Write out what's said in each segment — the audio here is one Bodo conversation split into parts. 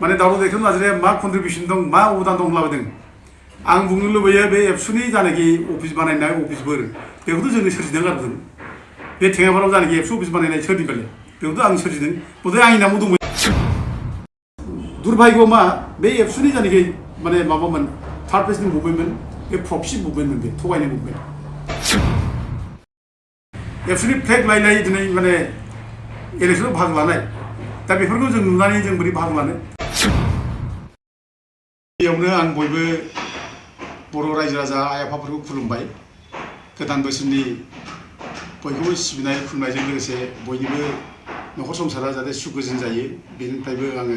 माने दावराव देखायनो नाजानाया मा कन्ट्रिबिउसन दं मा अबदान दं लाबोदों आं बुंनो लुबैयो बे एबसुनि जानाखि अफिस बानायनाय अफिसफोर बेखौथ' जोंनो सोरजिदों आरो जों बे थेङापाराव जानाखि एबसु अफिस बानायनाय सोरजिबाय बेखौथ' आं सोरजिदों बधय आंनि नामाव दंमोन दुर्भाग्य मा बे एबसुनि जानाखि माने माबामोन थार्ड फेजनि मुभमेन्टमोन बे प्रक्सि मुभमेन्टमोन बे थगायनाय मुभमेन्ट एबसुनि फ्लेग लायै दिनै माने इलेक्सनाव बाहागो लानाय दा बेफोरखौ जों नुनानै जों बोरै बाहागो लानो बेयावनो आं बयबो बर' रायजो राजा आइ आफाफोरखौ खुलुमबाय गोदान बोसोरनि बयखौबो सिबिनाय खुलुमनायजों लोगोसे बयनिबो न'खर संसारा जाहाथे सुख गोजोन जायो बेनिफ्रायबो आङो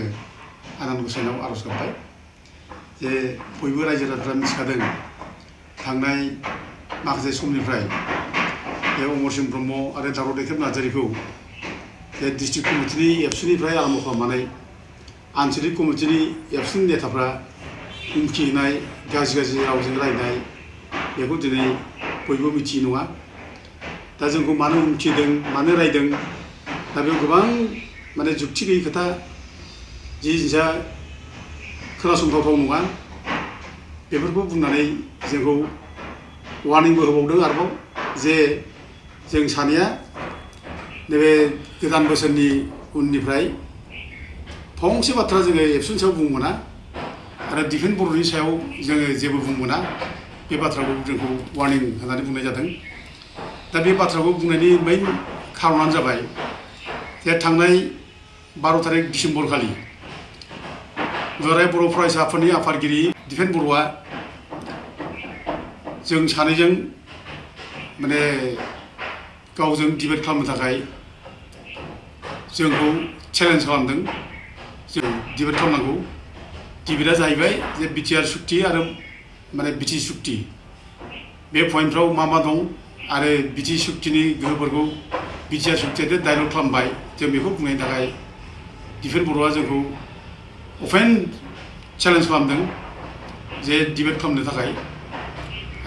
आनान गसाइनाव आर'ज गाबबाय जे बयबो रायजो राजाफ्रा मिथिखादों थांनाय माखासे समनिफ्राय बे अमरसिं ब्रह्म आरो दावराव देखायनो नार्जारिखौ जे डिस्ट्रिक्ट कमिटिनि एबसुनिफ्राय आरम्भ खालामनानै आनसलिक कमिटिनि एबसुनि नेताफ्रा हुमखि होनाय गाज्रि रावजों रायनाय बेखौ दिनै बयबो मिथियो नङा दा जोंखौ मानो हुमखिदों मानो रायदों दा बेयाव गोबां माने जुक्ति गैयि खोथा जि जिनिसा खोनासंथावथाव नङा बेफोरखौ बुंनानै जोंखौ वार्निंबो होबावदों आरोबाव जे जों सानैया नैबे गोदान बोसोरनि उननिफ्राय फंसे बाथ्रा जोङो एबसुनि सायाव बुंनो मोना आरो डिफेन्स बर'नि सायाव जोङो जेबो बुंनो मोना बे बाथ्राखौ जोंखौ वार्निं होनानै बुंनाय जादों दा बे बाथ्राखौ बुंनायनि मेइन खारनानो जाबाय जे थांनाय 12 तारिख डिसेम्बर खालि दुलाराय बर' फरायसा आफादनि आफादगिरि डिफेन्स बर'आ जों सानैजों माने गावजों डिबेट खालामनो थाखाय जोंखौ चेलेन्ज खालामदों जों डिबेट खालामनांगौ डिबेटआ जाहैबाय जे बिटिआर सुक्ति आरो माने बिटि सुक्ति बे पइन्टफ्राव मा दं आरो बिटि सुक्तिनि गोहोफोरखौ बिटिआर सुक्तिया डाइलग खालामबाय जों बेखौ बुंनायनि थाखाय डिफेन्स बर'आ जोंखौ अपेन चेलेन्ज खालामदों जे डिबेट खालामनो थाखाय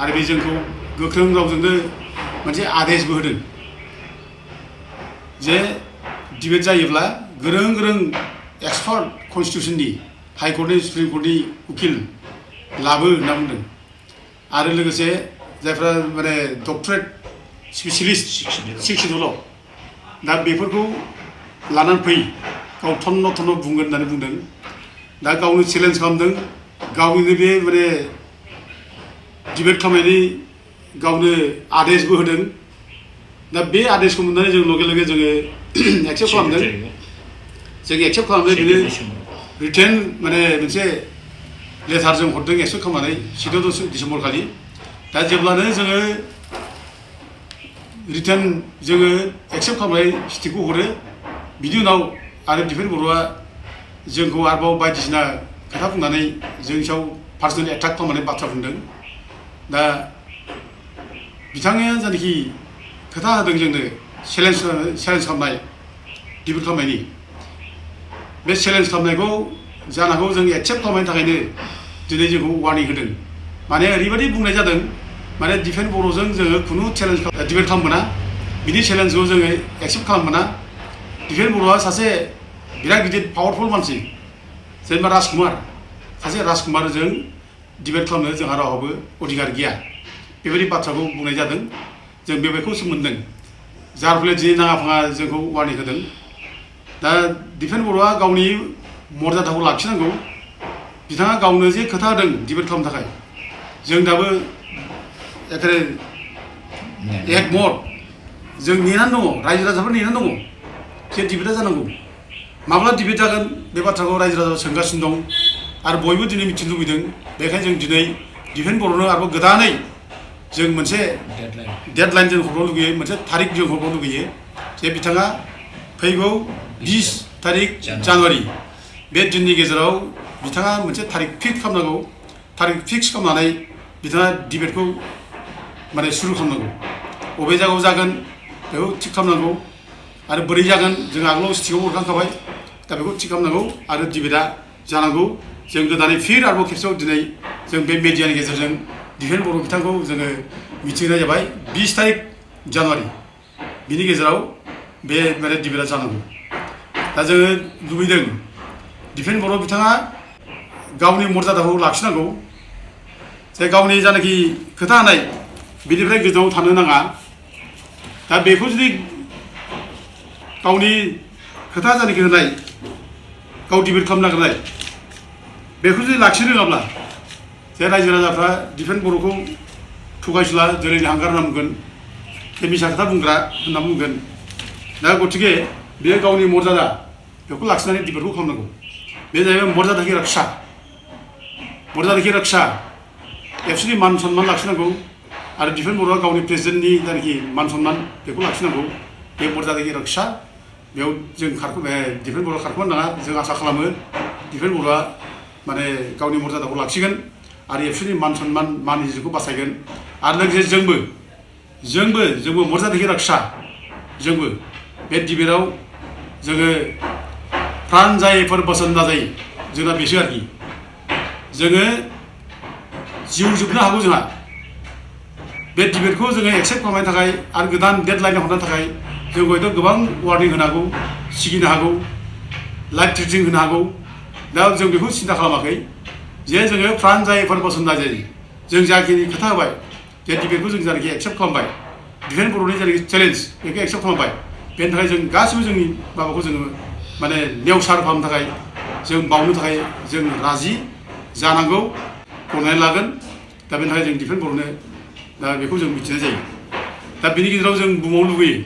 आरो बे जोंखौ गोख्रों रावजोंनो मोनसे आदेशबो होदों जे डिबेट जायोब्ला गोरों एक्सपार्ट कन्स्टिटिउसननि हाइकर्टनि सुप्रिम कर्टनि उकिल लाबो होनना बुंदों आरो लोगोसे जायफ्रा माने डक्टरेट स्पेसियलिस्ट शिक्षितल' दा बेफोरखौ लानानै फै गाव थन्न' बुंगोन होननानै बुंदों दा गावनो चेलेन्ज खालामदों गावनिनो बे माने डिबेट खालामनायनि गावनो आदेशबो होदों दा बे आदेशखौ मोननानै जों लगे जोङो एक्सेप्ट खालामदों जों एक्सेप्ट खालामदों बिनो रिटेन माने मोनसे लेटार जों हरदों एक्सेप्ट खालामनानै 16 डिसेम्बर खालि दा जेब्लानो जोङो रिटेन जोङो एक्सेप्ट खालामनाय स्टिकखौ हरो बिनि उनाव आरो डिफेन्स बर'आ जोंखौ आरोबाव बायदिसिना खोथा बुंनानै जोंनि सायाव पार्सनेल एटाक खालामनानै बाथ्रा बुंदों दा बिथाङा जायनाखि खोथा होदों जोंनो चेलेन्ज खालामनाय डिबेट खालामनायनि बे चेलेन्ज खालामनायखौ जानांगौ जों एक्सेप्ट खालामनायनि थाखायनो दिनै जोंखौ वार्निं होदों माने ओरैबायदि बुंनाय जादों माने डिफेन्स बर'जों जोङो खुनु चेलेन्ज डिबेट खालामनो मोना बिनि चेलेन्जखौ जोङो एक्सेप्ट खालामनो मोना डिफेन्स बर'आ सासे बिराद गिदिर पावारफुल मानसि जेनेबा राजकुमार सासे राजकुमारजों डिबेट खालामनो जोंहा रावहाबो अधिकार गैया बेबायदि बाथ्राखौ बुंनाय जादों जों बेखौ सोमोन्दों जार फले दिनै नाङा फाङा जोंखौ वार्निं होदों दा डिफेन्स बर'आ गावनि मर्यादाखौ लाखिनांगौ बिथाङा गावनो जे खोथा होदों डिबेट खालामनो थाखाय जों दाबो एखेबारे एकमत जों नेनानै दङ रायजो राजाफोर नेनानै दङ जे डिबेटआ जानांगौ माब्ला डिबेट जागोन बे बाथ्राखौ रायजो राजा सोंगासिनो दं आरो बयबो दिनै मिथिनो लुबैदों बेखायनो जों दिनै डिफेन्स बर'नो आरोबाव गोदानै जों मोनसे डेडलाइन जों हरनो लुगैयो मोनसे थारिख जों हरनो लुगैयो जे बिथाङा फैगौ 20 तारिख जानुवारि बे दिननि गेजेराव बिथाङा मोनसे थारिख फिक्स खालामनांगौ थारिख फिक्स खालामनानै बिथाङा डिबेटखौ माने सुरु खालामनांगौ बबे जायगायाव जागोन बेखौ थिग खालामनांगौ आरो बोरै जागोन जों आगोलाव स्टिकआव हरखांखाबाय दा बेखौ थिग खालामनांगौ आरो डिबेटआ जानांगौ जों गोदानै फिर आरोबाव खेबसेयाव दिनै जों बे मिडियानि गेजेरजों डिफेन्स बर' बिथांखौ जोङो मिथिहोनाय जाबाय 20 तारिख जानुवारि बिनि गेजेराव बे माने डिबेटआ जानांगौ दा जोङो लुबैदों डिफेन बर' बिथाङा गावनि मर्यादाखौ लाखिनांगौ जे गावनि जानाखि खोथा होनाय बिनिफ्राय गोजानाव थानो नाङा दा बेखौ जुदि गावनि खोथा जानाखि होनाय गाव डिबेट खालामनो नागिरनाय बेखौ जुदि लाखिनो रोङाब्ला जे रायजो राजाफ्रा डिफेन बर'खौ थगायसुला जोलैनि हांगार होनना बुंगोन बे मिसा खोथा बुंग्रा होनना बुंगोन दा गतिके बेयो गावनि मर्यादा बेखौ लाखिनानै डिबेटखौ खालामनांगौ बे जाहैबाय मर्यादा कि रक्षा एबसुलि मान सन्मान लाखिनांगौ आरो डिफेन बर'आ गावनि प्रेसिडेन्टनि जायनाखि मान सन्मान बेखौ लाखिनांगौ बे मर्यादा कि रक्षा बेयाव जों डिफेन बर'आ खारखोमानो नाङा जों आसा खालामो डिफेन बर'आ माने गावनि मर्यादाखौ लाखिगोन आरो एबसुलि मान सन्मान मान इज्जतखौ बासायगोन आरो लोगोसे जोंबो मर्यादा कि रक्षा जोंबो बे डिबेटआव जोङो प्राण जायैफोर बोसोन नाजायो जोंना बेसो आरोखि जोङो जिउ जोबनो हागौ जोंहा बे डिबेटखौ जोङो एक्सेप्ट खालामनो थाखाय आरो गोदान डेडलाइन हरनो थाखाय जों हयथ' गोबां वार्निं होनो हागौ सिगिनो हागौ लाइफ थ्रेटिं होनो हागौ दा जों बेखौ सिन्था खालामाखै जे जोङो प्राण जायैफोर बोसोन नाजायो जों जाखिनि खोथा होबाय जे डिबेटखौ जों जायनाखि एक्सेप्ट खालामबाय डिफेन बर'नि जायनाखि चेलेन्ज बेखौ एक्सेप्ट खालामबाय बेनि थाखाय जों गासिबो जोंनि माबाखौ जोङो माने नेवसार खालामनो थाखाय जों बावनो थाखाय जों राजि जानांगौ गनायनानै लागोन दा बेनि थाखाय जों डिफेन बर'नो दा बेखौ जों मिथिनाय जायो दा बेनि गेजेराव जों बुंबावनो लुगैयो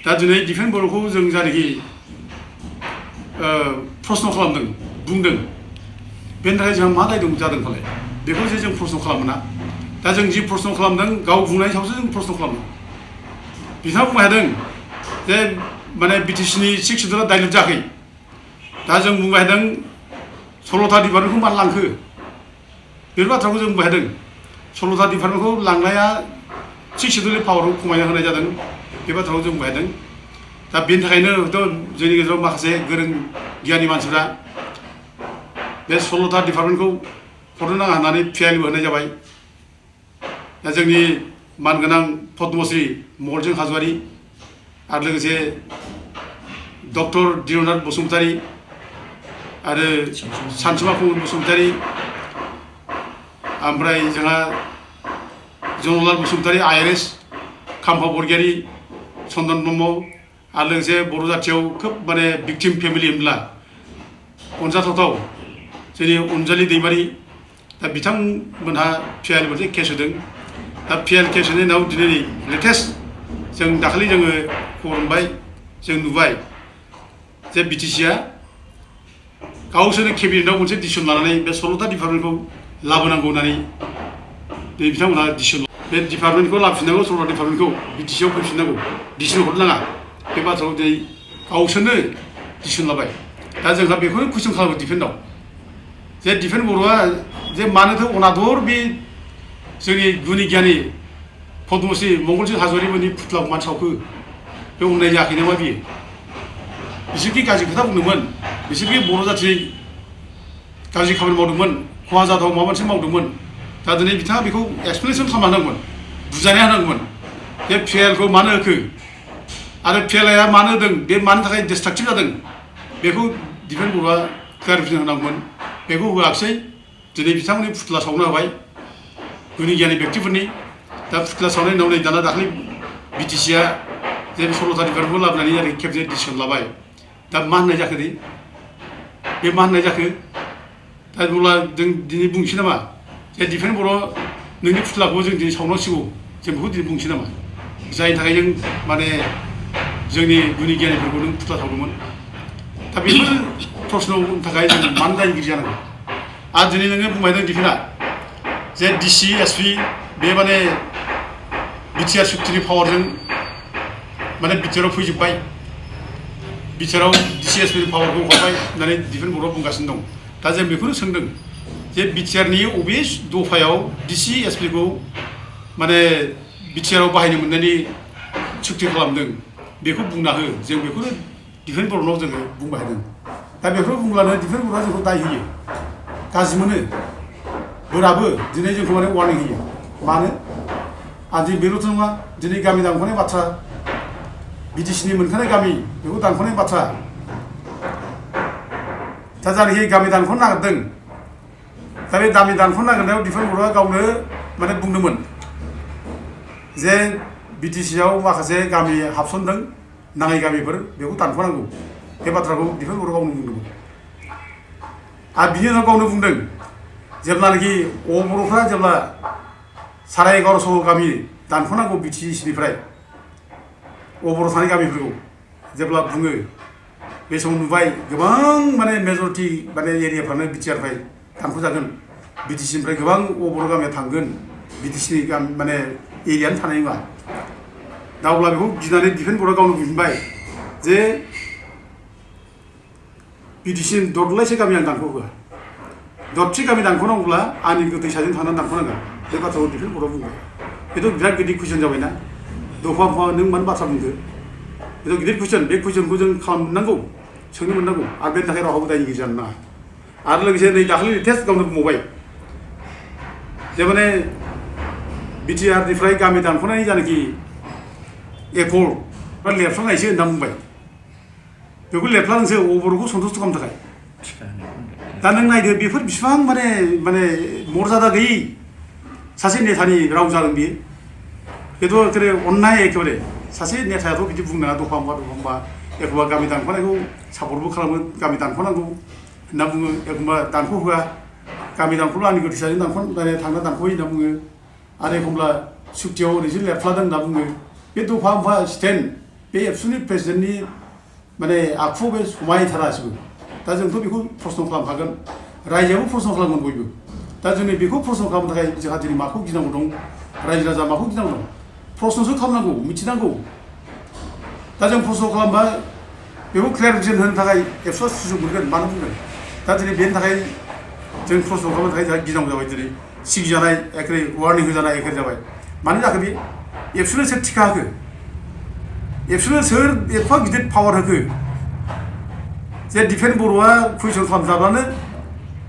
दा दिनै डिफेन बर'खौ जों जायनाखि प्रश्न खालामदों बुंदों बेनि थाखाय जोंहा मा दाय जादों फालाय बेखौ जे जों प्रश्न खालामो ना दा जों जि प्रश्न खालामदों गाव बुंनायनि सायावसो जों प्रश्न खालामदों बिथाङा बुंनो हादों जे माने बिटिसिनि सिक्स सिडिउलआ डाइलुट जायाखै दा जों बुंबाय थादों 16था डिपार्टमेन्टखौ मानो लांखो बे बाथ्राखौ जों बुंबाय थादों 16था डिपार्टमेन्टखौ लांनाया सिक्स सिडिउलनि पावारखौ खमायना होनाय जादों बे बाथ्राखौ जों बुंबाय थादों दा बेनि थाखायनो हयथ' जोंनि गेजेराव माखासे गोरों गियानि मानसिफ्रा बे 16था डिपार्टमेन्टखौ हरनो नाङा होननानै पिआइएलबो होनाय जाबाय दा जोंनि मानगोनां पद्मश्री मंगलसिं हाज'वारि आरो लोगोसे डक्टर दिननाथ बसुमतारी आरो सानसुमा कुमार बसुमतारी ओमफ्राय जोंहा जनलाल बसुमतारी आइआरएस खाम्फा बरगयारी चन्दन ब्रह्म आरो लोगोसे बर' जाथियाव खोब माने भिक्टिम फेमिलि होनब्ला अनजाथावथाव जोंनि अनजालि दैमारि दा बिथांमोनहा पिआइएल मोनसे केस होदों दा पिआइएल केस होनायनि उनाव दिनै लेटेस्ट जों दाखालि जोङो खबर मोनबाय जों नुबाय जे बिटिसिआ गावसोरनि केबिनेटआव मोनसे डिसिसन लानानै बे 16था डिपार्टमेन्टखौ लाबोनांगौ होननानै बिथांमोनहा डिसिसन बे डिपार्टमेन्टखौ लाबोफिननांगौ 16था डिपार्टमेन्टखौ बिटिसिआव फैफिननांगौ डिसिसन हरनो नाङा बे बाथ्राखौ दिनै गावसोरनो डिसिसन लाबाय दा जोंहा बेखौनो कुइसन खालामो डिफेन्डआव जे डिफेन्ड बर'आ जे मानोथो अनादर बे जोंनि गुनि गियानि पद्मश्री मंगलसिं हाज'वारिमोननि फुथ्लाखौ मानो सावखो बे अननाय जायाखै नामा बियो बिसोरखि गाज्रि खोथा बुंदोंमोन बिसोरखि बर' जाथिनि गाज्रि खामानि मावदोंमोन खहा जाथाव माबा मोनसे मावदोंमोन दा दिनै बिथाङा बेखौ एक्सप्लेनेसन खालामना होनांगौमोन बुजायना होनांगौमोन बे पिआइएलखौ मानो होखो आरो पिएलआइआ मानो होदों बे मानि थाखाय डिस्ट्राक्टिभ जादों बेखौ डिफेन्ड बर'आ क्लारिफिकेसन होनांगौमोन बेखौ होआखिसै दिनै बिथांमोननि फुथ्ला सावना होबाय गुनि गियानि व्यक्तिफोरनि दा फुथ्ला सावनायनि उनाव नै दाना दाख्लै बिटिसिआ जे 16था डिपार्टमेन्टखौ लाबोनानै आरो खेबसे डिसिसन लाबाय दा मा होननाय जाखो बे मा होननाय जाखो दा अब्ला जों दिनै बुंसै नामा जे डिफेन्ड बर' नोंनि फुथ्लाखौ जों दिनै सावनांसिगौ जों बेखौ दिनै बुंसै नामा जायनि थाखाय जों माने जोंनि गुनि गियानिफोरखौ नों फुथ्ला सावदोंमोन दा बेफोर प्रश्ननि थाखाय जों मानो दायनिगिरि जानांगौ आरो दिनै नोङो बुंबाय दं डिफेन्डआ जे डिसि एसपि बे माने बिटिआर सुक्तिनि पावारजों माने बिटिआराव फैजोब्बाय बिटिआराव डिसि एसपिनि पावारखौ हरबाय होननानै डिफेन्ड बर'आ बुंगासिनो दं दा जों बेखौनो सोंदों जे बिटिआरनि अबे दफायाव डिसि एसपिखौ माने बिटिआराव बाहायनो मोननायनि सुक्ति खालामदों बेखौ बुंना हो जों बेखौनो डिफेन्ड बर'नाव जोङो बुंबाय थादों दा बेखौ बुंब्लानो डिफेन्ड बर'आ जोंखौ दाय होयो गाज्रि मोनो बोराबो दिनै जोंखौ माने वार्निं होयो मानो आरो दिनै बेल'थ' नङा दिनै गामि दानख'नाय बाथ्रा बिटिसिनि मोनखानाय गामि बेखौ दानख'नाय बाथ्रा दा दा जानाखि गामि दानखौ नागिरदों दा बे गामि दानखौ नागिरनायाव दिफेन बर'आ गावनो माने बुंदोंमोन जे बिटिसिआव माखासे गामि हाबसनदों नाङै गामिफोर बेखौ दानख'नांगौ बे बाथ्राखौ दिफेन बर'आ गावनो बुंदोंमोन आरो बिनि उनाव गावनो बुंदों जेब्लानाखि बर'फ्रा जेब्ला 1150 गामि दानख'नांगौ बिटिसिनिफ्राय बर' थानाय गामिफोरखौ जेब्ला बुङो बे समाव नुबाय गोबां माने मेजरिटि माने एरियाफ्रानो बिटिआरनिफ्राय दानख'जागोन बिटिसिनिफ्राय गोबां बर' गामिया थांगोन बिटिसिनि गामि माने एरियानो थानाय नङा दा अब्ला बेखौ गिनानै दिफेन बर'आ गावनो बुंबाय जे बिटिसिनि दरलायसे गामि आं दानख' होआ दरसे गामि दानख'नांगौब्ला आंनि गोथै साजों थांनानै दानख'नांगोन बे बाथ्राखौ दिफेन बर'आ बुंबाय बेथ' बिराद गिदिर कुइसन जाबायना दफा दफा नों मानो बाथ्रा बुंखो बेथ' गिदिर कुइसन बे कुइसनखौ जों खालामनांगौ सोंनो मोननांगौ आरो बेनि थाखाय रावहाबो दायनिगिरि जानो नाङा आरो लोगोसे नै दाखालि लेटेस्ट गावनो बुंबावबाय जे माने बिटिआरनिफ्राय गामि दानख'नायनि जानाखि एकर्ड बा लेरफ्लांनायसो होनना बुंबाय बेखौ लेरफ्लांसो बर'खौ सन्थुस्ट खालामनो थाखाय दा नों नायदो बेफोर बिसिबां माने माने मर्यादा गैयै सासे नेतानि राव जादों बियो बेथ' अन्नाय एखेबारे सासे नेतायाथ' बिदि बुंनो नाङा दफा दफा एखमबा गामि दानख'नायखौ सापर्टबो खालामो गामि दानख'नांगौ होनना बुङो एखमबा दानख' होआ गामि दानख'ब्ला आंनि गोथैसाजों थांना दानख'यो होनना बुङो आरो एखमब्ला सुक्तियाव ओरैसो लेरफ्लादों होनना बुङो बे दफा दफा स्टेन्ड बे एबसुनि प्रेसिडेन्टनि माने आखुआव बे समायथारासिबो दा जोंथ' बेखौ प्रश्न खालामखागोन रायजोआबो प्रश्न खालामगोन बयबो दा जोंनि बेखौ प्रश्न खालामनो थाखाय जोंहा दिनै माखौ गिनांगौ दं रायजो राजा माखौ गिनांगौ दं प्रश्नसो खालामनांगौ मिथिनांगौ दा जों प्रश्न खालामबा बेखौ क्लियारिफिकेसन होनो थाखाय एबसुआ सुजुग मोनगोन मानो बुंगोन दा दिनै बेनि थाखाय जों प्रश्न खालामनो थाखाय जोंहा गिनांगौ जाबाय दिनै सिगिजानाय एखेबारे वार्निं होजानाय एखेबारे जाबाय मानो जाखो बे एबसुनो सोर टिका होखो एबसुनो सोर एफा गिदिर पावार होखो जे दिफेन बर'आ कुइसन खालामजाब्लानो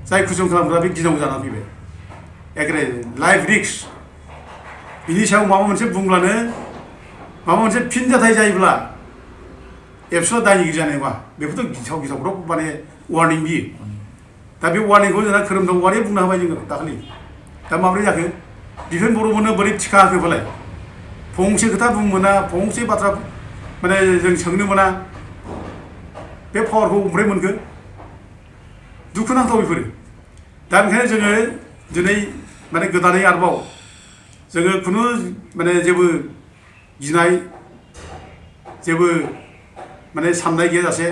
जाय कुइसन खालामग्रा बे गिनांगौ जानानै फैबाय एखेबारे लाइफ रिक्स बिनि सायाव माबा मोनसे बुंब्लानो माबा मोनसे फिनजाथाय जायोब्ला एबसुआ दायनिगिरि जानाय नङा बेखौथ' गिथावफ्राव माने वार्निं बियो दा बे वार्निंखौ जोंना खोरोमदाव औवारिया बुंना होबाय जोङो दाखालि दा माब्रै जाखो दिफेन बर'मोननो बोरै टिका होखोबालाय फंसे खोथा बुंनो मोना फंसे बाथ्रा माने जों सोंनो मोना बे पावारखौ अमफ्राय मोनखो दुखुनांथाव बेफोरो दा ओंखायनो जोङो दिनै माने गोदानै आरोबाव जोङो खुनु माने जेबो गिनाय जेबो माने साननाय गैयाजासे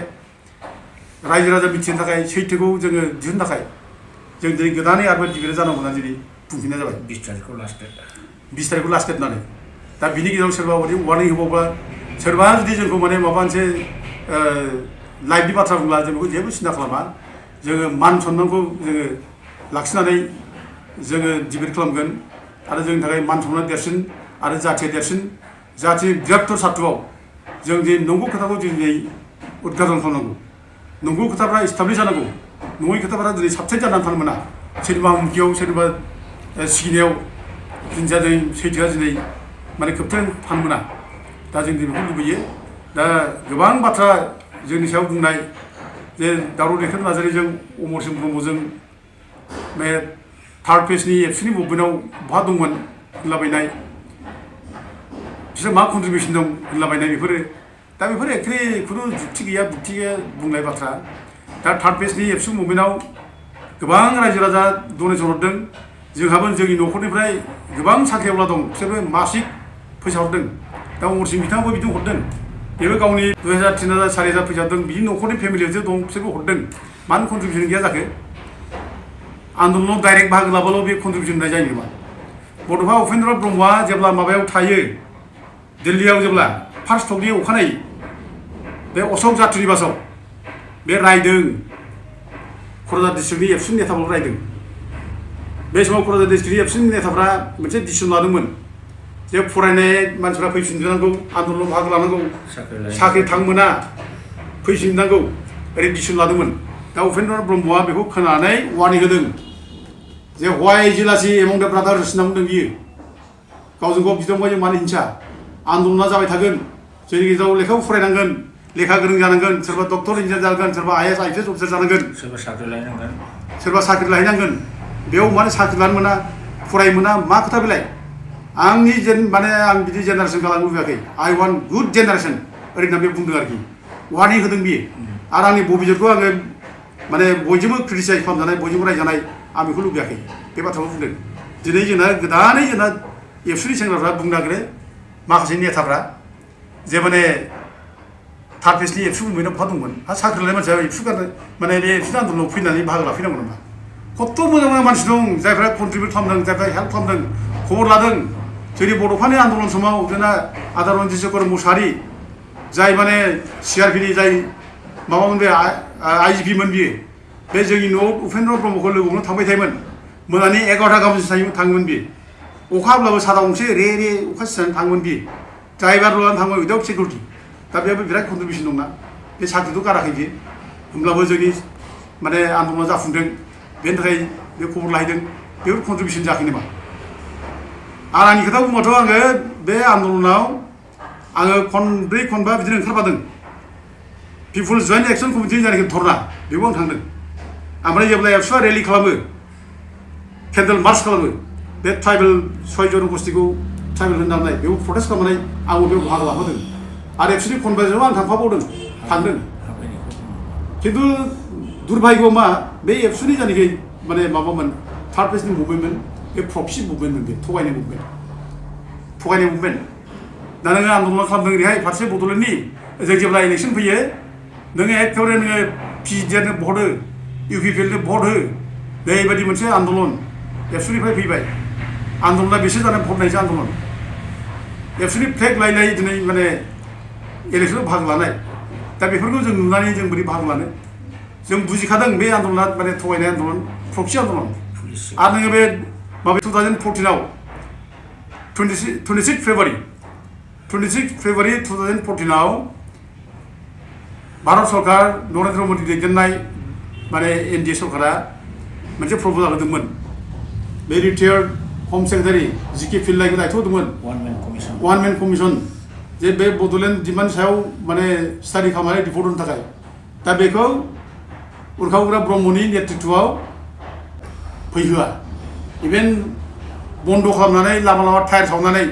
रायजो राजा मिथिनो थाखाय सैथोखौ जोङो दिहुननो थाखाय जों दिनै गोदानै आरोबाव डिबेट जानांगौ होननानै दिनै बुंफिननाय जाबाय 20 तारिखखौ लास्ट डेट होननानै दा बिनि गेजेराव सोरबा बायदि वार्निं होबावब्ला सोरबा जुदि जोंखौ माने माबा मोनसे लाइफनि बाथ्रा बुंब्ला जों बेखौ जेबो सिन्था खालामा जोङो मान सन्मानखौ जोङो लाखिनानै जोङो डिबेट खालामगोन आरो जोंनि थाखाय मान सन्मान देरसिन आरो जाथिया देरसिन जाथि बृहत्तर सार्थ'आव जों दिनै नंगौ खोथाखौ दिनै उद्घाटन खालामनांगौ नंगौ खोथाफ्रा इस्टाब्लिश जानांगौ नङै खोथाफ्रा दिनै साबसिन जानानै थानो मोना सोरनिबा हुमखियाव सोरनिबा सिगिनायाव जिनिसा दिनै सैथोआ दिनै माने खोबथेन थानो मोना दा जों बेखौ लुबैयो दा गोबां बाथ्रा जोंनि सायाव बुंनाय जे दावराव देखेन नार्जारीजों अमरसिं ब्रह्मजों बे थार्ड पेजनि एबसुनि मुभमेन्टआव बहा दंमोन होनलाबायनाय बिसोर मा कन्ट्रिबिउसन दं होनलाबायनाय बेफोरो दा बेफोर एक्चुअलि खुनु जुक्ति गैया बुंनाय बाथ्रा दा थार्ड पेजनि एबसु मुभमेन्टआव गोबां रायजो राजा डनेसन हरदों जोंहाबो जोंनि न'खरनिफ्राय गोबां साख्रिआवला दं बिसोरबो मासिक फैसा हरदों दा अमरसिं बिथाङाबो बिदि हरदों बेबो गावनि 2000 3000 4000 फैसा हरदों बिनि न'खरनि फेमिलियावसो दं बिसोरबो हरदों मानो कन्ट्रिबिउसन गैया जाखो आन्दलनाव डाइरेक्ट बाहागो लाबाल' बे कन्ट्रिबिउसन होनाय जायो नामा बड'फा उपेन्द्र ब्रह्मआ जेब्ला माबायाव थायो दिल्लीयाव जेब्ला फार्स्ट टकनि अखानायै बे अशक जात्रिनिबासाव बे रायदों क'क्राझार डिस्ट्रिक्टनि एबसुनि नेताफोरखौ रायदों बे समाव क'क्राझार डिस्ट्रिक्टनि एबसुनि नेताफ्रा मोनसे डिसिसन लादोंमोन जे फरायनाय मानसिफ्रा फैफिननांगौ आन्दलनाव बाहागो लानांगौ साख्रि थांमोना फैफिननांगौ ओरै डिसिसन लादोंमोन दा उपेन्द्र ब्रह्मआ बेखौ खोनानानै वार्निं होदों जे हवाइ जिलासि एमं दा ब्रादार्स होनना बुंदों बियो गावजों गाव बिदा फंबायजों मानो हिंसा आन्दलना जाबाय थागोन जोंनि गेजेराव लेखाबो फरायनांगोन लेखा गोरों जानांगोन सोरबा डक्टर इन्जिनियार जानांगोन सोरबा IAS IPS अफिसार जानांगोन सोरबा साख्रि लाहैनांगोन बेयाव माने साख्रि लानो मोना फरायनो मोना मा खोथा बेलाय आंनि माने आं बिदि जेनारेसन गालांनो लुबैयाखै I want good generation ओरैनो बे बुंदों आरोखि वार्निं होदों बियो आरो आंनि बबिजोरखौ आङो माने बयजोंबो क्रिटिसाइज खालामजानाय बयजोंबो रायजानाय आं बेखौ लुबैयाखै बे बाथ्राखौ बुंदों दिनै जोंना गोदानै जोंना एबसुनि सेंग्राफ्रा बुंनो नागिरो माखासे नेताफ्रा जे माने थार्ड फेजनि एबसु मोनबायना बहा दंमोन हा साख्रि लानाय मानसिया एबसु गारनो माने बे एबसुनि आन्दलनाव फैनानै बाहागो लाफैनांगौ नामा खत्थ' मोजां मोजां मानसि दं जायफ्रा कन्ट्रिबिउट खालामदों जायफ्रा हेल्प खालामदों खबर लादों जोंनि बड'फानि आन्दलन समाव जोंना आदा रन्जित शेखर मुसाहारि जाय माने CRPनि जाय माबामोन बे IGP मोन बियो बे जोंनि न'आव उपेन्द्र ब्रह्मखौ लोगो हमनो थांबाय थायोमोन मोनानि 11टा गाहामसिम थाङोमोन बियो अखा हाब्लाबो साथा गंसे रे अखा सिनानै थाङोमोन बियो ड्राइभार लानानै थाङोमोन उइदाउट सिकिउरिटि दा बेयावबो बिराद कन्ट्रिबिउसन दंना बे साख्रिखौ गाराखै बियो होमब्लाबो जोंनि माने आन्दलना जाफुंदों बेनि थाखाय बे खबर लाहैदों बेफोर कन्ट्रिबिउसन जायाखै नामा आरो आंनि खोथा बुंबाथ' आङो बे आन्दलनाव आङो खनब्रै खनबा बिदिनो ओंखारफादों पिपुल्स जयेन्ट एक्सन कमिटि जायनाखि धरना बेखौ आं थांदों ओमफ्राय जेब्ला एबसुआ रेलि खालामो केन्डेल मार्च खालामो बे ट्राइबेल 6 जन गस्टिखौ ट्राइबेल होननानै बेखौ प्रटेस्ट खालामनानै आंबो बेयाव बाहागो लाफादों आरो एबसुनि खनबाजों आं थांफाबावदों थांदों खिन्थु दुर्भाग्य मा बे एबसुनि जायनाखि माने माबामोन थार्ड फेजनि मुभमेन्टमोन बे प्रक्सि मुभमेन्टमोन बे थगायनाय मुभमेन्ट दा नोङो आन्दलन खालामदों ओरैहाय फारसे बड'लेण्डनि जों जेब्ला इलेक्सन फैयो नोङो एखेबारे नोङो PDRनो भट हो UPPLनो भट हो बेबायदि मोनसे आन्दलन एबसुनिफ्राय फैबाय आन्दलना बेसो जानाय भट नायसो आन्दलन एबसुनि फ्लेग लायै दिनै माने इलेक्सनाव बाहागो लानाय दा बेफोरखौ जों नुनानै जों बोरै बाहागो लानो जों बुजिखादों बे आन्दलना माने थगायनाय आन्दलन प्रक्सि आन्दलन आरो नोङो बे माबा 2014आव 26 फेब्रुवारि 2014आव भारत सरकार नरेन्द्र मोदी दैदेननाय माने NDA सरकारा मोनसे प्रप'जाल होदोंमोन बे रिटायार्ड हम सेक्रेटारि GK पिल्लाइखौ दायथ' होदोंमोन वान मेन कमिसन जे बे बड'लेण्ड डिमान्ड सायाव माने स्टाडि खालामनानै रिपर्ट होनो थाखाय दा बेखौ उर्खावग्रा ब्रह्मनि नेतृत्वआव फैहोआ इभेन बन्द खालामनानै लामा टायार सावनानै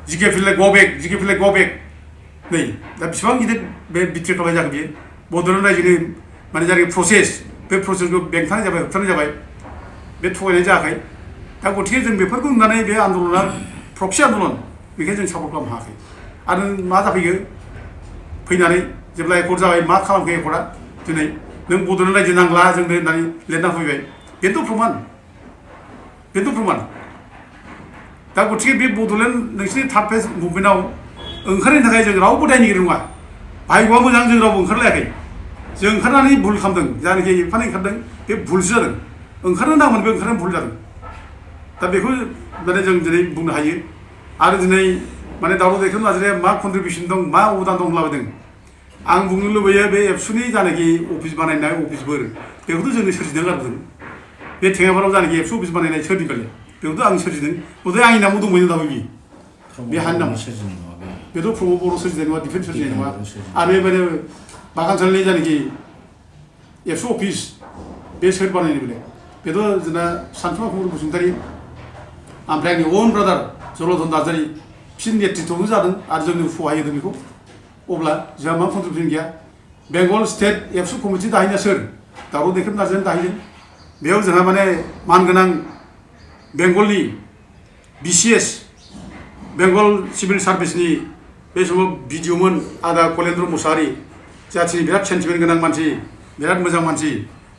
GK पिल्लाइ गो बेक नै दा बेसेबां गिदिर बे बिट्रे खालामनाय जागोन बियो बड'लेण्ड रायजोनि माने जायनाखि प्रसेस बे प्रसेसखौ बेंथानाय जाबाय होबथानाय जाबाय बे थगायनाय जायाखै दा गथिखे जों बेफोरखौ नुनानै बे आन्दलना प्रक्सि आन्दलन बेखायनो जों सापर्ट खालामनो हायाखै आरो मा जाफैयो फैनानै जेब्ला एकर्ड जाबाय मा खालामखो एकर्डआ दिनै नों बड'लेण्ड रायजो नांला जोंनो होननानै लिरना फैबाय बेनोथ' प्रमान दा गथिखे बे बड'लेण्ड नोंसिनि थार्ड फेज मुभमेन्टआव ओंखारनायनि थाखाय जों रावबो दायनिगिरि नङा भाग्यआ मोजां जों रावबो ओंखारलायाखै जों ओंखारनानै भुल खालामदों जायनाखि एफानो ओंखारदों बे भुलसो जादों ओंखारनो नांगौमोन बे ओंखारनानै भुल जादों दा बेखौ माने जों दिनै बुंनो हायो आरो दिनै माने दावराव दैखांनो नाजानाया मा कन्ट्रिबिउसन दं मा अबदान दं लाबोदों आं बुंनो लुबैयो बे एबसुनि जायनाखि अफिस बानायनाय अफिसफोर बेखौथ' जोंनो सोरजिदों आरो बे थेङापाराव जायनाखि एबसु अफिस बानायनाय सोरजिबाय बेखौथ' आं सोरजिदों गथाय आंनि नामाव दंमोन दाबो बे हानि नामाव बेथ' प्रमद बर' सोरजिनाय नङा डिफेन्स सोरजिनाय नङा आरो बेबायदिनो बागानसालिनि जायनाखि एबसु अफिस बे सोर बानायनाय बेलाय बेथ' जोंना सानसुमा कुमार बसुमतारी ओमफ्राय आंनि अन ब्रादार जलधन नार्जारी बिसोरनि नेतृत्वजों जादों आरो जोंनो सहाय होदों बेखौ अब्ला जोंहा मा कन्ट्रिबिउसन गैया बेंगल स्टेट एबसु कमिटि दाहैनाया सोर दावराव दैखांनो नाजानानै दाहैदों बेयाव जोंहा माने मानगोनां बेंगलनि BCS बेंगल सिभिल सार्भिसनि बे समाव BDOमोन आदा कलेन्द्र मुसाहारि जाथिनि बिराद सेन्टिमेन्ट गोनां मानसि बिराद मोजां मानसि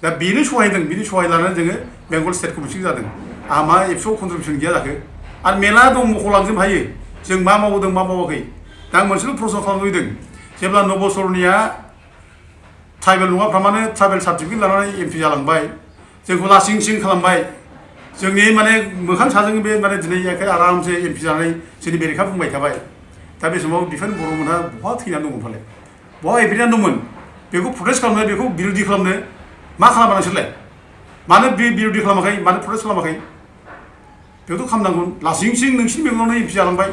दा बेनो सहायदों बिनि सहाय लानानै जोङो बेंगल स्टेट कमिटि जादों आंहा मा एबसुआव कन्ट्रिबिउसन गैया जाखो आरो मेला दं मख'लांजोबनो हायो जों मा मावदों मा मावाखै दा आं मोनसेल' प्रश्न खालामनो लुबैदों जेब्ला नबसरनिया ट्राइबेल नङाफ्रा मानो ट्राइबेल सार्टिफिकेट लानानै MP जालांबाय जोंखौ लासिं सिं खालामबाय जोंनि माने मोखां साजों बे माने दिनै एखे आरामसे MP जानानै जोंनि बेरेखा बुंबाय थाबाय दा बे समाव दिफेन बर'मोनहा बहा थैनानै दंमोन फालाय बहा एभिडेन्स दंमोन बेखौ प्रटेस्ट खालामनो बेखौ बिरोधि खालामनो मा खालामा नोंसोरलाय मानो बिरोधि खालामाखै मानो प्रटेस्ट खालामाखै बेखौथ' खालामनांगौ लासिं सिं नोंसिनि मेगनावनो MP जालांबाय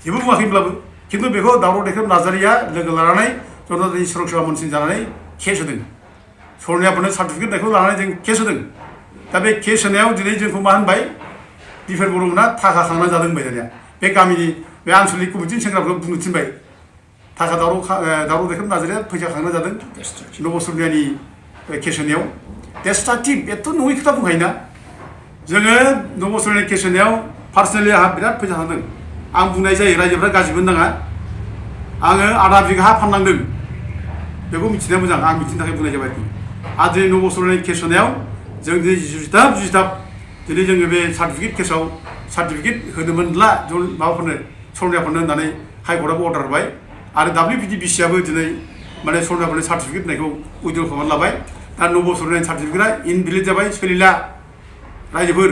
जेबो बुङाखैब्लाबो खिन्थु बेखौ दावराव देख्रेब नार्जारिया लोगो लानानै जरनारि सुरक्षा मन्त्रि जानानै केस होदों सरनियाफोरनो सार्टिफिकेट होनायखौ लानानै जों केस होदों दा बे केस होनायाव दिनै जोंखौ मा होनबाय बिफोर बर'मोना थाखा खांना जादों होनबाय दानिया बे गामिनि बे आनसलिक कमिटिनि सेंग्राफोरखौ बुंनो थिनबाय थाखा दावराव देख्रेब नार्जारिया फैसा खांना जादों नब' सरनियानि केस होनायाव डेस्ट्राक्टिभ एथ' नङै खोथा बुंखायोना जोङो नब' सरनियानि केस होनायाव पार्सनेलि आंहा बिराद फैसा थांदों आं बुंनाय जायो रायजोफ्रा गाज्रि मोननो नाङा आङो आधा बिघा हा फाननांदों बेखौ मिथिनाया मोजां आं मिथिनो थाखाय बुंनाय जाबाय आरो दिनै नब' सरनियानि केस होनायाव जों दिनै जुजिथाब दिनै जोङो बे सार्टिफिकेट केसाव सार्टिफिकेट होनो मोनला माबाफोरनो सरनियाफोरनो होननानै हाइकर्टआबो अर्डार होबाय आरो WPDBCआबो दिनै माने सरनियाफोरनो सार्टिफिकेट होनायखौ उइड्र खालामनानै लाबाय दा नब' सरनियानि सार्टिफिकेटआ इनभेलिड जाबाय सोलिला रायजोफोर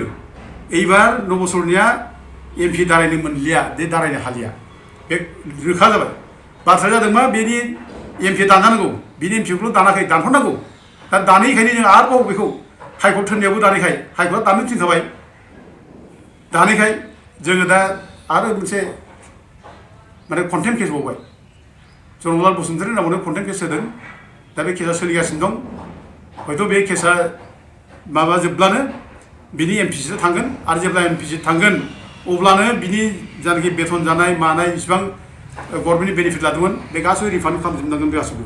এইবার नब' सरनिया MP दारायनो मोनलिया बे दारायनो हालिया बे रोखा जाबाय बाथ्राया जादों मा बेनि MP दानजानांगौ बेनि MPखौल' दानाखै दानहरनांगौ दा दानैखायनो जों आरोबाव बेखौ हाइकर्ट होननायावबो दानैखाय हाइकर्टआ दाननो थिनखाबाय दानैखाय जोङो दा आरो मोनसे माने कन्टेम्प केस बावबाय जनरलाल बसुमतारी नामावनो कन्टेम्प केस होदों दा बे केसा सोलिगासिनो दं हयथ' बे केसा माबा जोबब्लानो बिनि MPC थांगोन आरो जेब्ला MPC थांगोन अब्लानो बिनि जानाखि बेथन जानाय मानाय इसिबां गभर्नमेन्टनि बेनिफिट लादोंमोन बे गासैबो रिफान्ड खालामजोबनांगोन बे गासैबो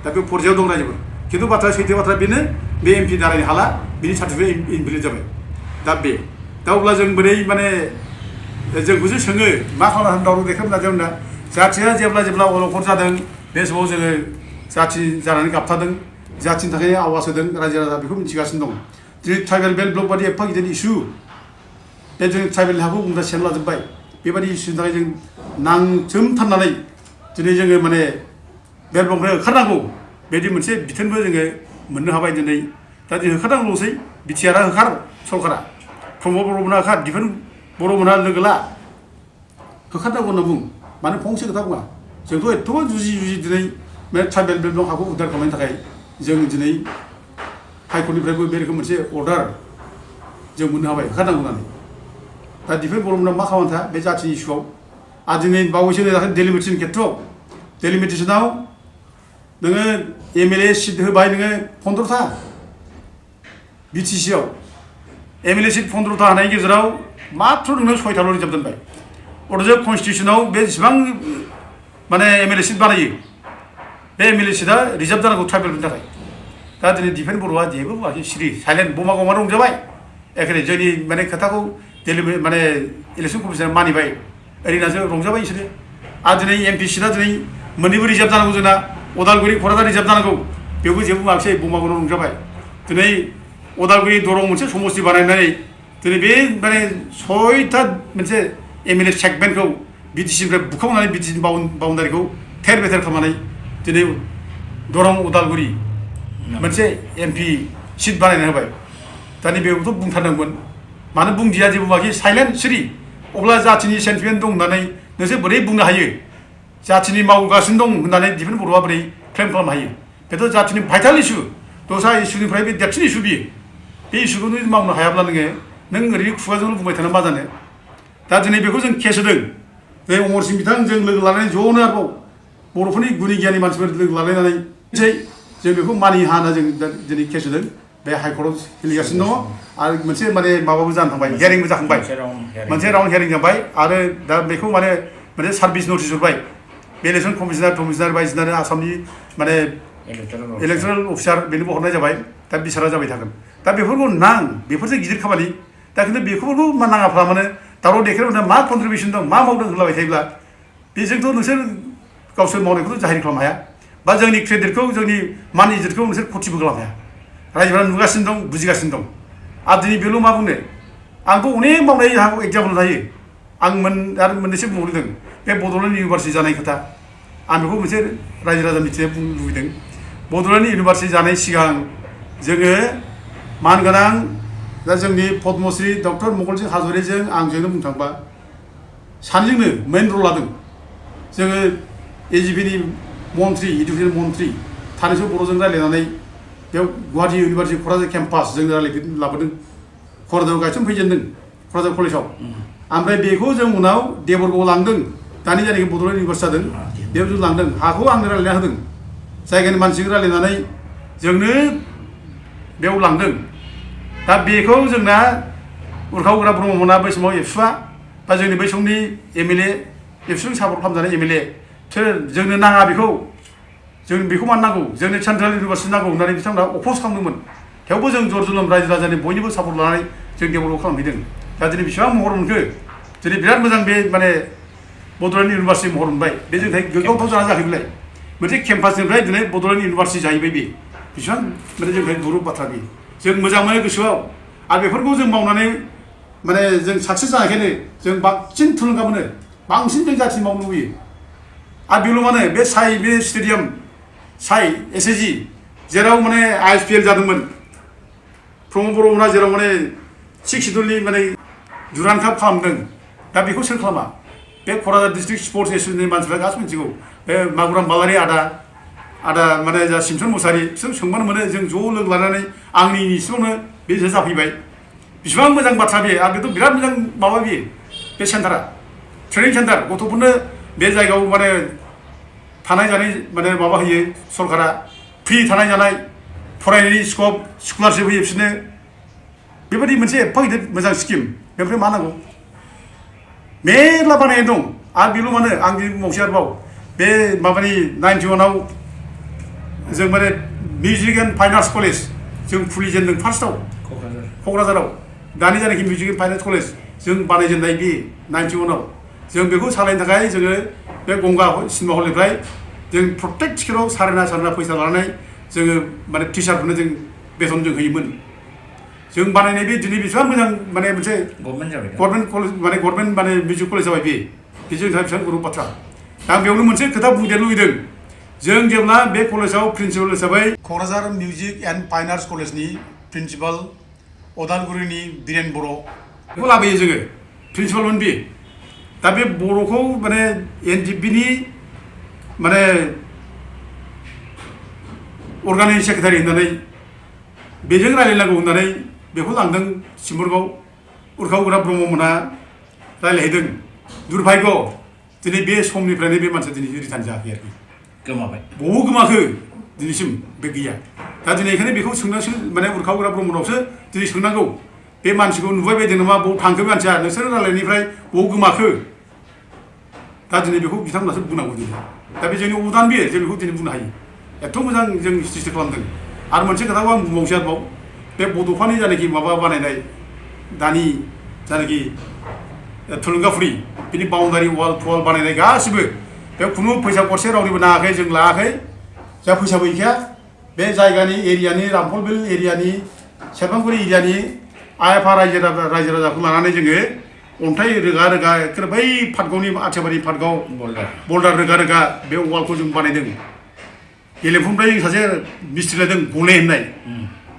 दा बे फरजायाव दं रायजोफोर खिन्थु बाथ्रा सैथो बाथ्रा बेनो बे MP दारायनो हाला बिनि सार्टिफिकेट इनभेलिड जाबाय दा अब्ला जों बोरै माने जोंखौसो सोङो मा खालामनानै दावराव देख्रेब नार्जारिया जाथिया जेब्ला अलखद जादों बे समाव जोङो जाथि जानानै गाबथादों जाथिनि थाखाय आवाज होदों रायजो राजा बेखौ मिथिगासिनो दं दिनै ट्राइबेल बेल्ट ब्लक बादि एफा गिदिर इस्यु बे जों ट्राइबेल हाखौ बुंदा सेन लाजोब्बाय बेबादि इस्युनि थाखाय जों नांसोमथारनानै दिनै जोङो माने बेल्ट ब्लकनिफ्राय होखारनांगौ बिदि मोनसे बिथोनबो जोङो मोननो हाबाय दिनै दा जों होखारनांगौल'सै बिटिआरआ होखार सरकारा प्रमद बर'मोना होखार दिफेन बर'मोना लोगो ला होखारनांगौ होनना बुं मानो फंसे खोथा बुङा जोंथ' एथ'बां जुजि दिनै बे ट्राइबेल बेल्ट ब्लक हाखौ उद्धार खालामनायनि थाखाय जों दिनै हाइकर्टनिफ्रायबो बे रोखोम मोनसे अर्डार जों मोननो हाबाय होखारनांगौ होननानै दा दिफेन बर'मोना मा खालामथा बे जाथिनि इस्युआव आरो दिनै बावैसो दाखालि डेलिमिटेसन खेथ्रआव डेलिमिटेसनाव नोङो MLA सिट होबाय नोङो 15था BTCआव MLA सिट 15था होनायनि गेजेराव मात्र नोङो 6थाल' रिजार्भ दोनबाय अथ'स कनस्टिटिउसनाव बे जेसेबां माने MLA सिट बानायो बे MLA सिटआ रिजार्भ जानांगौ ट्राइबेलफोरनि थाखाय दा दिनै दिफेन बर'आ जेबो बुङाखै सिरि साइलेन्ट बमा गमा रंजाबाय एखेरे जोंनि माने खोथाखौ माने इलेक्सन कमिसना मानिबाय ओरैनासो रंजाबाय बिसोरो आरो दिनै MP सिटआ दिनै मोननैबो रिजार्भ जानांगौ जोंना उदालगुरि क'क्राझार रिजार्भ जानांगौ बेवबो जेबो बुङाखिसै बमा गमा रंजाबाय दिनै उदालगुरि दरं मोनसे समस्ति बानायनानै दिनै बे माने 6था मोनसे MLA सेगमेन्टखौ BTCनिफ्राय बुखावनानै BTCनि बाउन्डारिखौ थेर बेथेर खालामनानै दिनै दरं उदालगुरि मोनसे MP सिट बानायना होबाय दानि बेखौथ' बुंथारदोंमोन मानो बुंदिया जेबो बुङाखै साइलेन्ट सिरि अब्ला जाथिनि सेन्टिमेन्ट दं होननानै नोंसोर बोरै बुंनो हायो जाथिनि मावगासिनो दं होननानै दिफेन बर'आ बोरै क्लेम खालामनो हायो बेथ' जाथिनि भाइटाल इस्यु दस्रा इस्युनिफ्राय बे देरसिन इस्यु बियो बे इस्युखौ नों मावनो हायाब्ला नों ओरैनो खुगाजोंल' बुंबाय थाना मा जानो दा दिनै बेखौ जों केस होदों बे अमर सिं बिथां जों लोगो लानानै ज'नो आरोबाव बर'फोरनि गुनि गियानि मानसिफोर लोगो लालायनानै जों बेखौ मानिनो हाना जों दिनै केस होदों बे हाइकर्टआव सोलिगासिनो दङ आरो मोनसे माने माबाबो जानो थांबाय हियारिंबो जाखांबाय मोनसे राउन्ड हियारिं जाबाय आरो दा बेखौ माने मोनसे सार्भिस नटिस हरबाय बे इलेक्सन कमिसनार बायदिसिना आसामनि माने इलेक्टोरेल अफिसार बेनोबो हरनाय जाबाय दा बिसारा जाबाय थागोन दा बेफोरखौ बेफोरसो गिदिर खामानि दा खिन्थु बेफोरखौ नाङाफ्रा माने दावराव देख्रेबना मा कन्ट्रिबिउसन दं मा मावदों होनलाबाय थायोब्ला बेजोंथ' नोंसोर गावसोर मावनायखौथ' जाहिर खालामनो हाया बा जोंनि क्रेडिटखौ जोंनि मान इज्जतखौ नोंसोर खथिबो खालामनो हाया रायजोफोरा नुगासिनो दं बुजिगासिनो दं आरो दिनै बेल' मा बुंनो आंथ' अनेक मावनाय एग्जाम्पल थायो आं आरो मोननैसो बुंहरदों बे बड'लेण्ड इउनिभार्सिटि जानाय खोथा आं बेखौ मोनसे रायजो राजा मिथिनो बुंनो लुबैदों बड'लेण्ड इउनिभार्सिटि जानाय सिगां जोङो मानगोनां दा जोंनि पद्मश्री डक्टर मंगलसिं हाज'वारिजों आंजोंनो बुंनो थांबा सानैजोंनो मेइन रल लादों जोङो AGPनि मन्थ्रि इडुकेसन मन्थ्रि सानैसो बर'जों रायज्लायनानै बेयाव गुवाहाटी इउनिभार्सिटि क'क्राझार केम्पास जों लाबोदों क'क्राझाराव गायसनफैजेनदों क'क्राझार कलेजाव ओमफ्राय बेखौ जों उनाव देबरगावआव लांदों दानि जायनाखि बड'लेण्ड इउनिभार्सिटि जादों बेयाव जों लांदों हाखौ आंनो रायलायना होदों जायगानि मानसिजों रायलायनानै जोंनो बेयाव लांदों दा बेखौ जोंना उरखावग्रा ब्रह्ममोना बै समाव एबसुआ बा जोंनि बै समनि एमएलए एबसुजों सापर्ट खालामजानाय एमएलए बिसोर जोंनो नाङा बेखौ जों बेखौ मानो नांगौ जोंनो सेन्ट्रेल इउनिभार्सिटि नांगौ होननानै बिथांमोना अप'ज खालामदोंमोन थेवबो जों जर जुलुम रायजो राजानि बयनिबो सापर्ट लानानै जों डेभेलप खालामहैदों दा दिनै बेसेबां महर मोनखो दिनै बिराद मोजां बे माने बड'लेण्ड इउनिभार्सिटि महर मोनबाय बे जोंनि थाखाय गोग्गाथाव जाना जाहैबाय मोनसे केम्पासनिफ्राय दिनै बड'लेण्ड इउनिभार्सिटि जाहैबाय बे बेसेबां माने जोंनि थाखाय गुरुब बाथ्रा बे जों मोजां मोनो गोसोआव आरो बेफोरखौ जों मावनानै माने जों साक्सेस जानायखायनो जों बांसिन थुलुंगा मोनो बांसिन जों जाथि मावनो लुबैयो आरो बेल' माने बे बे स्टेडियाम एसएजी जेराव माने आइएसपिएल जादोंमोन प्रमद बर'मोना जेराव माने 6 सिडुलनि माने दुरान्ड काप खालामदों दा बेखौ सोर खालामा बे क'क्राझार डिस्ट्रिक्ट स्पर्ट्स एस'सियेसननि मानसिफ्रा गासिबो मिथिगौ बे मागुराम बालारि आदा माने जा सिमसन मुसाहारि बिसोर सोंबानो मोनो जों ज' लोगो लानानै आंनि इसिबावनो बे जाफैबाय बिसिबां मोजां बाथ्रा बे आरो बेथ' बिराद मोजां माबा बेयो बे सेन्टारा ट्रेनिं सेन्टार गथ'फोरनो बे जायगायाव माने थानाय जानाय माने माबा होयो सरकारा फ्रि थानाय जानाय फरायनायनि स्कप स्कलारशिप होयो बिसोरनो बेबायदि मोनसे एफा गिदिर मोजां स्किम बेनिफ्राय मा नांगौ मेरला बानायनाय दं आरो बेल' मानो आं बुंबावसै आरोबाव बे माबानि 91आव जों माने music and fine arts college जों खुलिजेनदों फार्स्टआव क'क्राझाराव दानि जायनाखि music and fine arts college जों बानायजेननाय बे 91आव जों बेखौ सालायनो थाखाय जोङो बे गंगा सिनेमा हलनिफ्राय जों प्रत्येक टिकेटआव सारेना फैसा लानानै जोङो माने टिचारफोरनो जों बेथन जों होयोमोन जों बानायनाय बे दिनै बेसेबां मोजां माने मोनसे गभर्नमेन्ट कलेज माने गभर्नमेन्ट माने मिउजिक कलेज जाबाय बे जोंनि थाखाय बेसेबां गुरुब बाथ्रा दा आं बेयावनो मोनसे खोथा बुंदेरनो लुबैदों जों जेब्ला बे कलेजाव प्रिन्सिपाल हिसाबै Kokrajhar music and fine arts कलेजनि प्रिन्सिपाल अदालगुरिनि बिरेन बर' बेखौ लाबोयो जोङो प्रिन्सिपालमोन बे दा बे बर'खौ माने एनडिएफबिनि माने अर्गानिक सेक्रेटारि होननानै बेजों रायलायनांगौ होननानै बेखौ लांदों सिम्बुरगाव उरखावग्रा ब्रह्ममोना रायलायहैदों दुर्भाग्य दिनै बे समनिफ्रायनो बे मानसिया दिनै रिटार्न जायाखै आरोखि गोमाबाय बबाव गोमाखो दिनैसिम बे गैया दा दिनै ओंखायनो बेखौ सोंनांसो माने उरखावग्रा ब्रह्मनावसो दिनै सोंनांगौ बे मानसिखौ नुबाय बायदों नामा बबाव थांखो मानसिया नोंसोर रायलायनायनिफ्राय बबाव गोमाखो दा दिनै बेखौ बिथांमोनासो बुंनांगौ दिनै दा बे जोंनि अबदान बेयो जों बेखौ दिनै बुंनो हायो एथ' मोजां जों सृष्टि खालामदों आरो मोनसे खोथाखौ आं बुंबावसै आरोबाव बे बड'फानि जायनाखि माबा बानायनाय दानि जायनाखि थुलुंगाफुरि बिनि बाउन्डारि वाल बानायनाय गासिबो बेयाव खुनु फैसा गरसे रावनिबो नाङाखै जों लायाखै जा फैसाबो गैखाया बे जायगानि एरियानि रामफलबिल एरियानि सेरफांगुरि एरियानि आइ आफा रायजो राजाखौ लानानै जोङो अन्थाइ रोगा बै पाटगावनि आथियाबारि पाटगाव बल्डार रोगा बे वालखौ जों बानायदों गेलेफुनिफ्राय सासे मिस्ट्रि लादों गले होननाय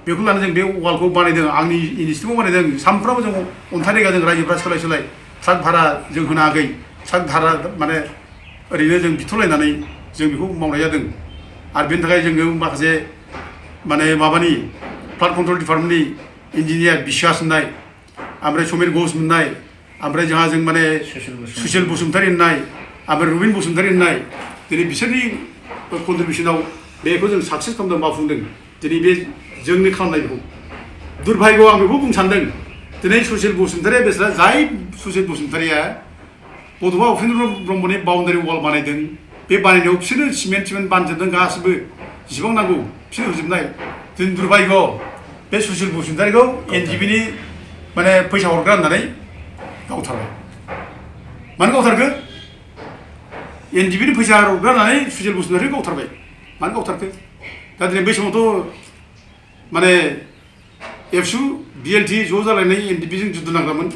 बेखौ लानानै जों बे वालखौ बानायदों आंनि इनस्टिटिउटआव बानायदों सानफ्रामबो जों अन्थाइ रोगाजों रायजोफ्रा सोलाय ट्राक भारा जों होनो हायाखै ट्राक भारा माने ओरैनो जों बिथ'लायनानै जों बेखौ मावनाय जादों आरो बेनि थाखाय जोङो माखासे माने माबानि फ्लाड कन्ट्रल डिपार्टमेन्टनि इन्जिनियार बिश्वास होननाय ओमफ्राय समिर घोष होननाय ओमफ्राय जोंहा जों माने सुसिल बसुमतारी होननाय ओमफ्राय रुबिन बसुमतारी होननाय दिनै बिसोरनि कन्ट्रिबिउसनाव बेखौ जों साक्सेस खालामदों मावफुंदों दिनै बे जोंनि खालामनाय बेखौ दुर्भाग्य आं बेखौ बुंनो सानदों दिनै सुसिल बसुमतारीया बेसेरा जाय सुसिल बसुमतारीया बड'फा उपेन्द्र ब्रह्मनि बाउन्डारि वाल बानायदों बे बानायनायाव बिसोरो सिमेन्ट बानजोबदों गासिबो जेसेबां नांगौ बिसोर होजोबनाय दिनै दुर्भाग्य बे सुसिल बसुमतारीखौ एनडिएफबिनि माने फैसा हरग्रा होननानै गावथारबाय मानो गावथारखो एनडिएफबिनि फैसा हरग्रा होननानै सुसिल बसुमतारीखौ गावथारबाय मानो गावथारखो दा दिनै बै समावथ' माने एबसु बिएलटि ज' जालायनाय एनडिएफबिजों जुद्ध नांग्रामोन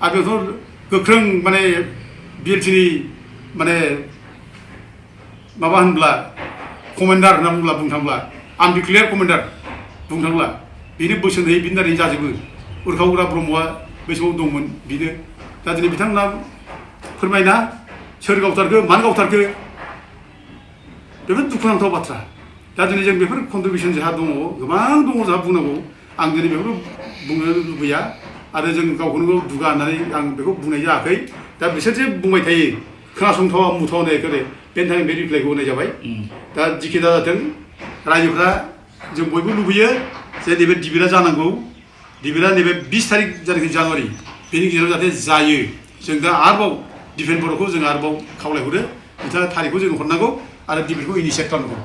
आरो बेयावथ' गोख्रों माने बिएलटिनि माने माबा होनब्ला कमेन्डार होनना बुंब्ला बुंनो थांब्ला आनडिक्लेयार कमेन्डार बुंनो थांब्ला बेनो बोसोन होयै बिनि दारै जाजोबो उरखावग्रा ब्रह्मआ बै समाव दंमोन बेनो दा दिनै बिथांमोना फोरमायना सोर गावथारखो मानो गावथारखो बेफोर दुखुनांथाव बाथ्रा दा दिनै जों बेफोर कन्ट्रिबिउसन जोंहा दङ गोबां दङ जोंहा बुंनांगौ आं दिनै बेफोरखौ बुंनो लुबैया आरो जों गावखौनो गाव दुगा होननानै आं बेखौ बुंनाय जायाखै दा बिसोर जे बुंबाय थायो खोनासंथावा मुथावनाय करे बेनि थाखाय बे रिप्लाइखौ होनाय जाबाय दा जिखि जाथों रायजोफ्रा जों बयबो लुबैयो जे नैबे डिबेटआ जानांगौ डिबेटआ नैबे 20 तारिख जानाखि जानुवारि बेनि गेजेराव जाहाथे जायो जों दा आरोबाव डिफेन्स बर्डखौ जों आरोबाव खावलायहरो बिथाङा थारिखखौ जों हरनांगौ आरो डिबेटखौ इनिशियेट खालामनांगौ